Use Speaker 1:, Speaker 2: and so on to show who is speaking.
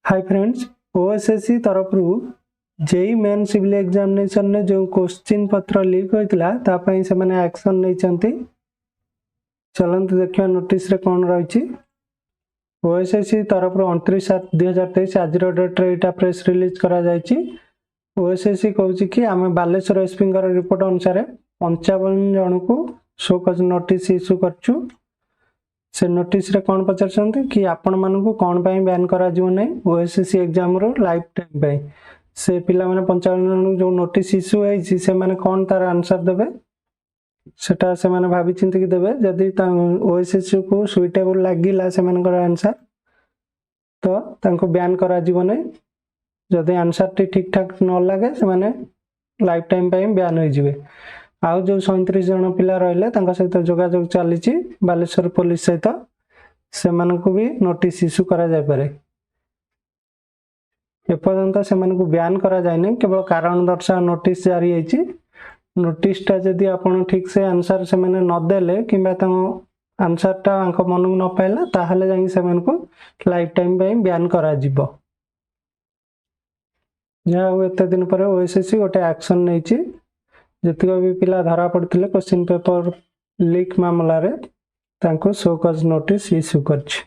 Speaker 1: High friends, OSSC ତରଫରୁ JEE main civil ଏକ୍ଜାମିନେସନରେ ଯେଉଁ question ପତ୍ର ଲିକ୍ ହୋଇଥିଲା, ତା ପାଇଁ ସେମାନେ ଆକ୍ସନ୍ ନେଇଛନ୍ତି। ଚାଲନ୍ତୁ ଦେଖିବା ନୋଟିସରେ କ'ଣ ରହିଛି। ଓଏସ୍ଏସ୍ସି ତରଫରୁ 29/7/2023 ଆଜିର ଡେଟ୍ରେ ଏଇଟା ପ୍ରେସ୍ ରିଲିଜ୍ କରାଯାଇଛି। ଓଏସ୍ଏସ୍ସି କହୁଛି କି ଆମେ ବାଲେଶ୍ୱର ଏସ୍ପିଙ୍କର ରିପୋର୍ଟ ଅନୁସାରେ 55 ଜଣଙ୍କୁ ଶୋ କଜ୍ ନୋଟିସ୍ ଇସ୍ୟୁ କରିଛୁ। ସେ ନୋଟିସରେ କ'ଣ ପଚାରିଛନ୍ତି କି ଆପଣମାନଙ୍କୁ କ'ଣ ପାଇଁ ବ୍ୟାନ୍ କରାଯିବ ନାହିଁ ଓଏସ୍ଏସ୍ସି ଏକ୍ଜାମରୁ ଲାଇଫ୍ ଟାଇମ୍ ପାଇଁ? ସେ ପିଲାମାନେ 55 ଜଣଙ୍କୁ ଯେଉଁ ନୋଟିସ୍ ଇସ୍ୟୁ ହେଇଛି, ସେମାନେ କ'ଣ ତାର ଆନ୍ସର ଦେବେ, ସେଟା ସେମାନେ ଭାବିଚିନ୍ତିକି ଦେବେ। ଯଦି ଓଏସ୍ଏସ୍ସିକୁ ସୁଇଟେବୁଲ୍ ଲାଗିଲା ସେମାନଙ୍କର ଆନ୍ସର, ତ ତାଙ୍କୁ ବ୍ୟାନ୍ କରାଯିବ ନାହିଁ। ଯଦି ଆନ୍ସରଟି ଠିକ୍ ଠାକ୍ ନ ଲାଗେ, ସେମାନେ ଲାଇଫ୍ ଟାଇମ୍ ପାଇଁ ବ୍ୟାନ୍ ହୋଇଯିବେ। ଆଉ ଯେଉଁ 37 ଜଣ ପିଲା ରହିଲେ, ତାଙ୍କ ସହିତ ଯୋଗାଯୋଗ ଚାଲିଛି ବାଲେଶ୍ୱର ପୋଲିସ ସହିତ। ସେମାନଙ୍କୁ ବି ନୋଟିସ୍ ଇସ୍ୟୁ କରାଯାଇପାରେ। ଏପର୍ଯ୍ୟନ୍ତ ସେମାନଙ୍କୁ ବ୍ୟାନ୍ କରାଯାଇନି, କେବଳ କାରଣ ଦର୍ଶାଅ ନୋଟିସ୍ ଜାରି ହେଇଛି। ନୋଟିସଟା ଯଦି ଆପଣ ଠିକ୍ ସେ ଆନ୍ସର ସେମାନେ ନଦେଲେ କିମ୍ବା ତାଙ୍କ ଆନ୍ସରଟା ତାଙ୍କ ମନକୁ ନ ପାଇଲା, ତାହେଲେ ଯାଇକି ସେମାନଙ୍କୁ ଲାଇଫ୍ ଟାଇମ୍ ପାଇଁ ବ୍ୟାନ୍ କରାଯିବ। ଯାହା ହଉ, ଏତେ ଦିନ ପରେ ଓଏସ୍ଏସ୍ସି ଗୋଟେ ଆକ୍ସନ୍ ନେଇଛି। ଯେତିକ ବି ପିଲା ଧରା ପଡ଼ିଥିଲେ କୋଶ୍ଚିନ୍ ପେପର ଲିକ୍ ମାମଲାରେ, ତାଙ୍କୁ ଶୋ କଜ୍ ନୋଟିସ୍ ଇସ୍ୟୁ କରିଛି।